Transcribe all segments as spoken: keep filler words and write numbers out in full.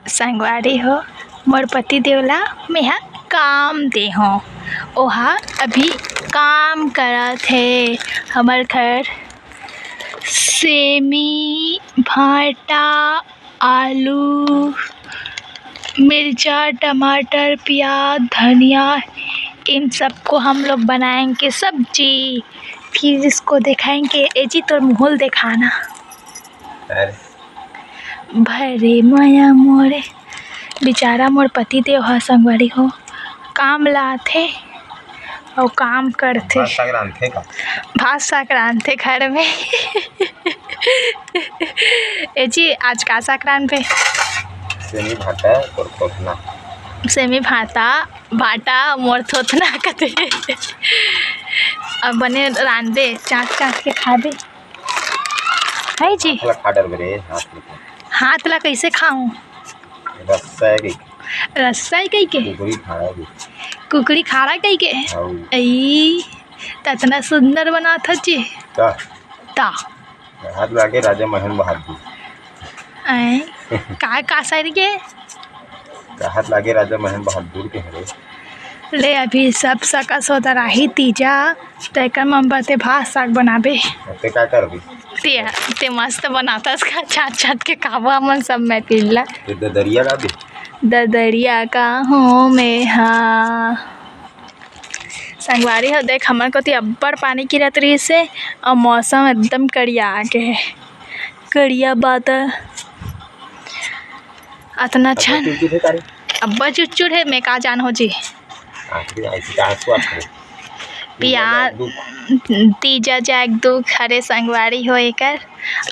संगवारी हो, मोर पति देव ला मेहा काम दे हों, ओहा अभी काम करत हे। हमर घर सेमी, भांटा, आलू, मिर्चा, टमाटर, प्याज, धनिया, इन सबको हम लोग बनाएंगे सब्जी, फिर इसको दिखाएंगे। ए जी, तोर मुंह ल दिखाना। अरे। भरे मया मोरे, बेचारा मोर पति देव ह संगवारी हो, काम ला आथे अउ काम करथे। भात साग रांधथे का? भात साग रांधथे घर में। ए जी, आज का साग रांधबे? सेमी भांटा तोर थोथना। सेमी भांटा, भांटा मोर थोथना कथे। अब बने रांधबे, चाट चाट के खाबे। है जी? हाथ ला खा डरबे रे, हाथ ला। हाथ ला कैसे खाऊं? रस्सा है कि? रस्सा है कही के? कुकरी खाड़ा भी। कुकरी खाड़ा कही के? हाउ। ई, त इतना सुंदर बनात ह जी। का? ता। हाथ लागे राजा महेंद्र बहादुर। ऐं, का, का शायरी के? कहत लागे राजा महेंद्र बहादुर के हरे। ले, अभी सब सका सोदराही तीजा, तेकर मन बर ते भात साग बनाबे। ते का करबे? ते, ते मस्त बनातस का, छाट छाट के खाबो हमन सब मैं पीला। ते ददरिया गाबे? ददरिया का हूँ मैं, हाँ। संगवारी हो, देख, हमर कोती अब्बड़ पानी गिरत रहिस हे अउ मौसम एकदम करिया गे हे, करिया बादल अतना अब्बड़ छन। चुरचुर हे का रे? अब्बड़ चुरचुर हे, मैं का जान हो जी। आखिरी ऐसी कहाँ से बात करे? प्यार, तीजा जाए के दुख। तीजा जाए के दुख, अरे संगवारी हो एकर।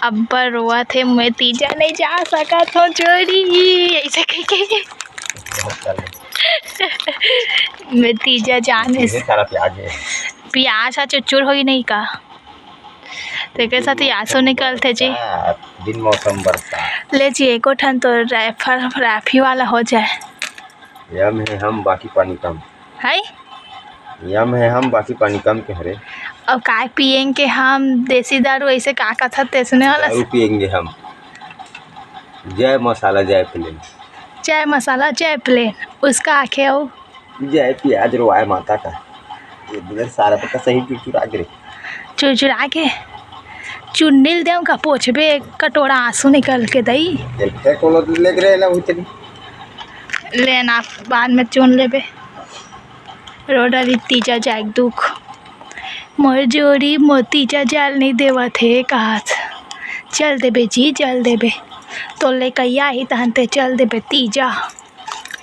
अब्बड़ रोवत हे, मैं तीजा नहीं जा सकत हो छोड़ी, ऐसे कह के। बहुत सारे। मैं तीजा जाने ये सारा प्याज है। प्याज हा चुरचुर होई नहीं का? तेकर साथ ही आंसू निकलथे जी। बरसात, बिन मौसम बरसात। ले जी, एको ठन तो राइफल, राफी वाला हो जाए। यम है हम, बाकी पानी कम। है? यम है हम, बाकी पानी कम के हरे। अब काय पियेंगे हम, देसी दारू ऐसे का कथत ते सुने वाला? दारू पियेंगे हम। जय मसाला, जय प्लेन। जय मसाला, जय प्लेन। उसका आखे हो। जय प्याज रोवाए माता का। ये बगैर सारा पत्ता सही चुरचुरा के रे। चुरचुरा के? चुन्नी ल देव का पोछबे, कटोरा आंसू निकल के दई। एक फेंक वाला लेके रहे ना, वो चली। लेना, बाद में चुन लेबे। रो डरी तीजा जाए के दुख। मोर जोड़ी मोती जा जाल नहीं देवत हे कहत। चल देबे जी, चल देबे। तोर ले कहिया ही तहन ते चल देबे तीजा।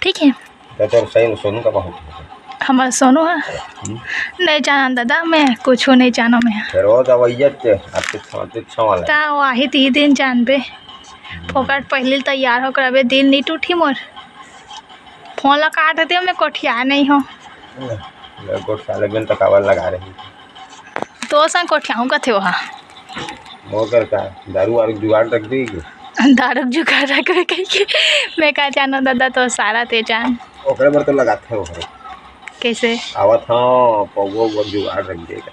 ठीक है? तो तोर सही सोनू का बहुत है। हमार सोनू है? हम्म। नहीं जाना दादा, मैं कुछ नहीं जाना मैं। फिर वो दवाइया ते, अब तो छवा, तो छवा वाला। ता वही ती दिन जानबे। फोकट पहले तैयार होकर अबे दिल नहीं टूटी मोर। फोन ला काट देव, मैं कोठिया नहीं हो। ले, ले गोठ साले बिन तकावल लगा रही। तो संग कोठियाहूँ कथे ओहा। मोकर का दारू वारू जुगाड़ रख देगी। दारू जुगाड़ रख दे कही के। मैं का जानो दादा, तो सारा ते जान। ओकरे बर तो लगात है ओकरे। कैसे? आवत हाँ, पौवा वो जुगाड़ रख दे कथे।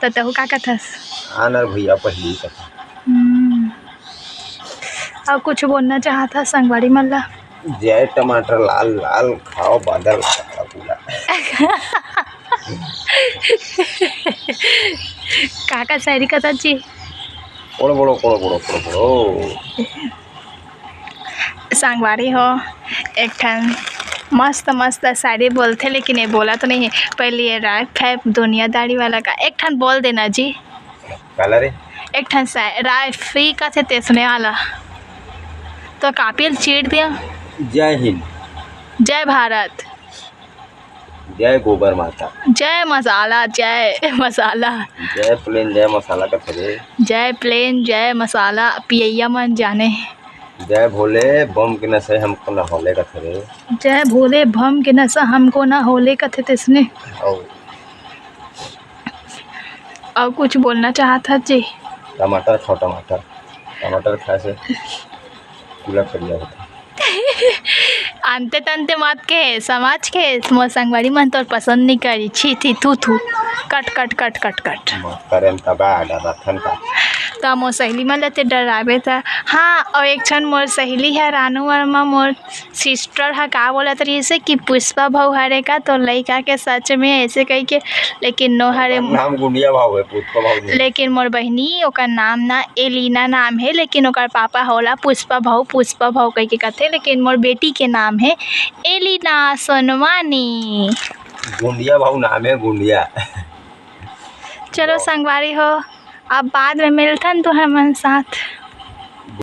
तो तहु का कथस? आनर भैया पहली कथा। हम्म। अउ कुछ बोलना चाहत हस संगवारी मन ला? जय टमाटर लाल लाल, खाओ बादल काला पूरा। का का शायरी कथा जी? कोड़ो, कोड़ो, कोड़ो, कोड़ो, कोड़ो, कोड़ो। संगवारी हो, एक ठन मस्त मस्त शायरी बोलथे, लेकिन ये बोला तो नहीं है। पहले ये राय है दुनियादारी वाला का, एक ठन बोल देना जी। काला रे? एक ठन सा-, राय फ्री का थे तेसने वाला। तो कापी ल चीर दिया। जय हिंद। जय भारत। जय गोबर माता। जय मसाला, जय मसाला। जय प्लेन, जय मसाला कथे रे। जय प्लेन, जय मसाला, पियैया मन जाने। जय भोले, बम के नशे हमको न होले कथे रे। जय भोले, बम के नशा हमको न होले कथे तेसने। अउ अउ कुछ बोलना चाहत हस जी? टमाटर खाओ, टमाटर। टमाटर खाए से कूला करिया होथे। अंते तंते मत के, समझ के, मोर संगवारी मन तोर पसंद नहीं करी। छी, थी, थू, थू। कट, कट, कट, कट, कट। मत करें तबा डरथन का। त मोर सहेली मन ल ते डराबे त। हाँ, अउ एक ठन मोर सहेली ह, रानू वर्मा, मोर सिस्टर ह का बोलत रहिस हे कि पुष्पा भऊ हरे का तोर लइका के? सच में ऐसे कहिके। लेकिन नो हरे। नाम गुंडिया भाऊ है, पुष्पा भाऊ नहीं। लेकिन मोर बहिनी, ओकर नाम ना एलिना नाम हे, लेकिन ओकर पापा ह ओला पुष्पा भऊ, पुष्पा भऊ कहिके कथे, लेकिन मोर बेटी के नाम हे एलिना सोनवानी। गुंडिया भाऊ नाम है, गुंडिया। चलो संगवारी हो, अब बाद में मिलथन तुहर मन साथ।